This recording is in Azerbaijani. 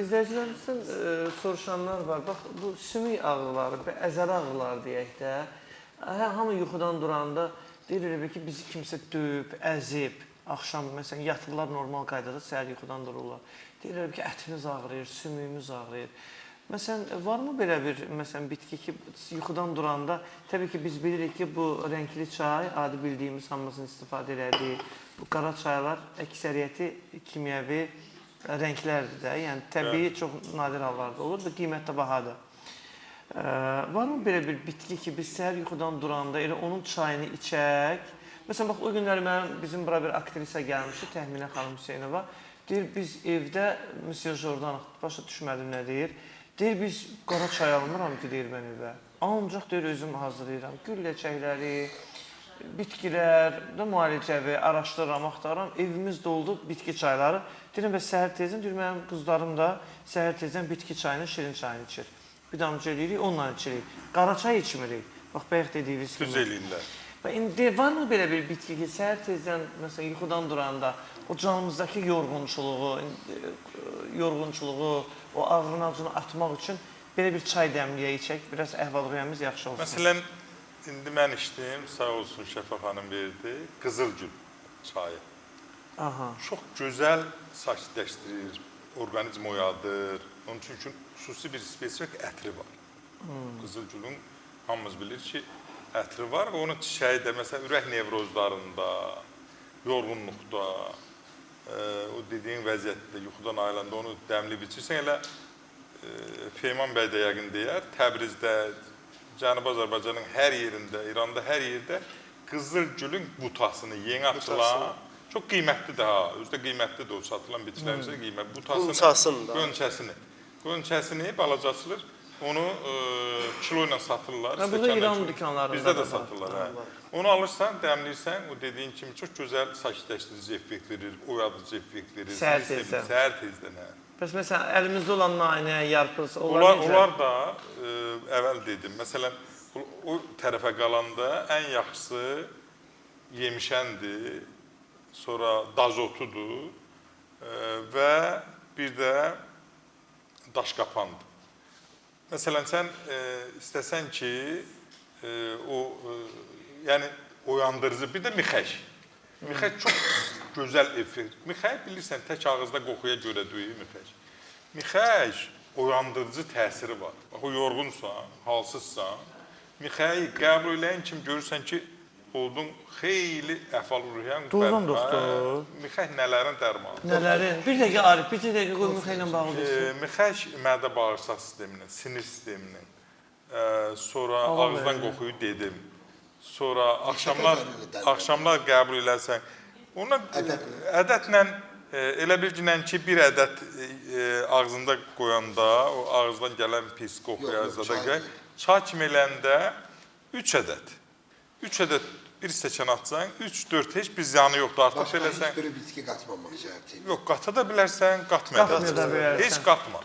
İzləyicilərimizdən soruşanlar var. Bax, bu sümük ağrıları, əzələ ağrıları deyək də. Hə, hamı yuxudan duranda deyir elə bil ki, bizi kimsə döyüb, əzib. Axşam məsələn yatırlar normal qaydada, səhər yuxudan dururlar. Deyir elə bil ki, ətimiz ağrıyır, sümüyümüz ağrıyır. Məsələn, varmı belə bir məsələn bitki ki, yuxudan duranda, təbii ki, biz bilirik ki, bu rəngli çay, adi bildiyimiz hamımızın istifadə elədiyi bu qara çaylar əksəriyyəti kimyəvi rənglərdir də. Yəni təbii çox nadir hallarda olur və qiymət də bahadır. Varmı belə bir bitki ki, biz səhər yuxudan duranda elə onun çayını içək? Məsələn, bax, o günlər mənim, bizim bura bir aktrisa gəlmişdi, Təxminə xanım Hüseynova. Deyir, biz evdə, Monsieur Jordanov, başa düşmədim nə deyir. Deyir, biz qara çay almıram ki, deyir mən evə. Ancaq deyir, özüm hazırlayıram. Gül ləçəkləri, bitkilər, də müalicəvi araşdırıram, axtarıram. Evimiz doldu bitki çayları. Deyirəm, və səhər tezdən, deyir, mənim qızlarım da səhər tezdən bitki çayını, şirin çayını içir. Bir damcı eləyirik, onunla içirik. Qara çay içmirik. Bax, bayaq dediyiniz kimi. Düz eləyirlər. Və indi varmı belə bir bitki ki, səhər tezdən, məsələn, yuxudan duranda o canımızdakı yorğunçuluğu, o ağrını acını atmaq üçün belə bir çay dəmləyək, içək, biraz əhval-ruhiyyəmiz yaxşı olsun. Məsələn, indi mən içdim, sağ olsun Şəfa xanım verdi, Qızılgül çayı. Aha. Çox gözəl sakitləşdirir, orqanizm oyadır. Onun üçün xüsusi bir spesifik ətri var. Qızılgülün hamımız bilir ki, ətri var və onun çiçəyi də məsələn ürək nevrozlarında, yorğunluqda, o dediyin vəziyyətdə yuxudan ayılanda onu dəmləyib içirsən, elə Feyman bəy də yəqin deyər, Təbrizdə, Cənubi Azərbaycanın hər yerində, İranda hər yerdə Qızılgülün butasını yeni açılan, çox qiymətlidir ha, özü də qiymətlidir o satılan bitkilərin içində qiymətli. Butasını, qönçəsini, qönçəsini balaca açılır. Onu kilo ilə satırlar. Hə, burada İran dükanlarında bizdə də satırlar. Hə. Onu alırsan, dəmləyirsən, o dediyin kimi çox gözəl sakitləşdirici effekt verir, oyadıcı effekt verir. Səhər tezdən. Səhər tezdən, hə. Bəs məsələn, əlimizdə olan nanə, yarpız, onlar necə? Onlar da, əvvəl dedim, məsələn, o tərəfə qalanda ən yaxşısı yemişəndir, sonra dazotudur və bir də daşqapandır. Məsələn, sən istəsən ki, yəni oyandırıcı, bir də mixək. Mixək çox gözəl effekt. Mixək, bilirsən, tək ağızda qoxuya görə deyil mixək. Mixək oyandırıcı təsiri var. Bax, o yorğunsan, halsızsan, mixəyi qəbul eləyən kimi görürsən ki, oldun xeyli əhval-ruhiyyən. Doğrudan doktor. Mixək nələrin dərmanı? Nələrin? Bir dəqiqə Arif, bir dəqiqə qoy mixəklə bağlı desin. Mixək mədə bağırsaq sisteminin, sinir sisteminin, sonra ağızdan qoxuyu dedim. Sonra axşamlar qəbul eləsən. Ona ədətlə elə bir günən ki, bir ədət ağzında qoyanda, o ağızdan gələn pis qoxuya zada çay kimi eləndə 3 ədət. 3 ədət bir stəkan atsan, 3-4 heç bir ziyanı yoxdur, artıq eləsən. Başqa heç bir bitki qatmamaq şərti ilə. Yox, qata da bilərsən, qatmaya da bilərsən. Heç qatma.